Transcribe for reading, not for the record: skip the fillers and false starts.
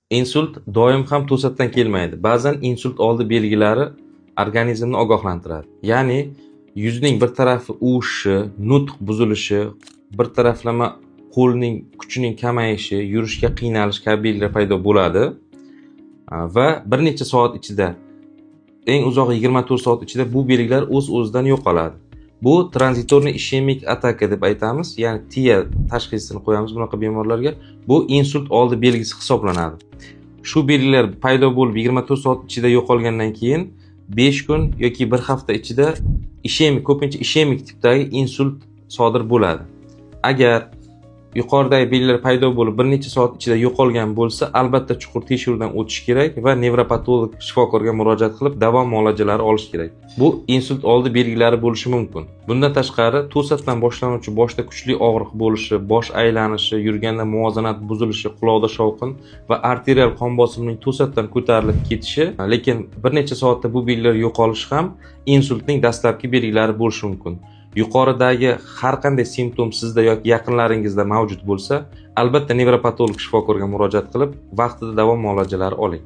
Insult doim ham to'satdan kelmaydi. Ba'zan insult oldi belgilari organizmni ogohlantiradi. Ya'ni yuzning bir tarafi uvishishi, nutq buzilishi, bir taraflama qo'lning kuchining kamayishi, yurishga qiynalish kabi belgilar paydo bo'ladi. Va bir necha soat ichida, eng uzog'i 24 soat ichida bu belgilar o'z-o'zidan yo'qoladi. Bu транзиторный ишемик ataka deb aytamiz, ya'ni TIA tashxisini qo'yamiz bunaqa bemorlarga. Bu insult oldi belgisi hisoblanadi. Shu belgilar paydo bo'lib 24 soat ichida yo'qolgandan keyin 5 kun yoki bir hafta ichida ishemik, ko'pincha ishemik tipdagi insult sodir bo'ladi. Agar yuqoridagi belgilar paydo bo'lib bir necha soat ichida yo'qolgan bo'lsa, albatta chuqur tekshiruvdan o'tish kerak va nevropatolog shifokorga murojaat qilib, davo muolajalari olish kerak. Bu insult oldi belgilari bo'lishi mumkin. Bundan tashqari, to'satdan boshlanuvchi boshda kuchli og'riq bo'lishi, bosh aylanishi, yurganda muvozanat buzilishi, quloqda shovqin va arterial qon bosimining to'satdan ko'tarilib ketishi, lekin bir necha soatda bu belgilar yo'qolishi ham insultning dastlabki belgilari bo'lishi mumkin. Yuqoridagi har qanday simptom sizda yoki yaqinlaringizda mavjud bo'lsa, albatta nevropatolog shifokorga murojaat qilib, vaqtida davo muolajalari oling.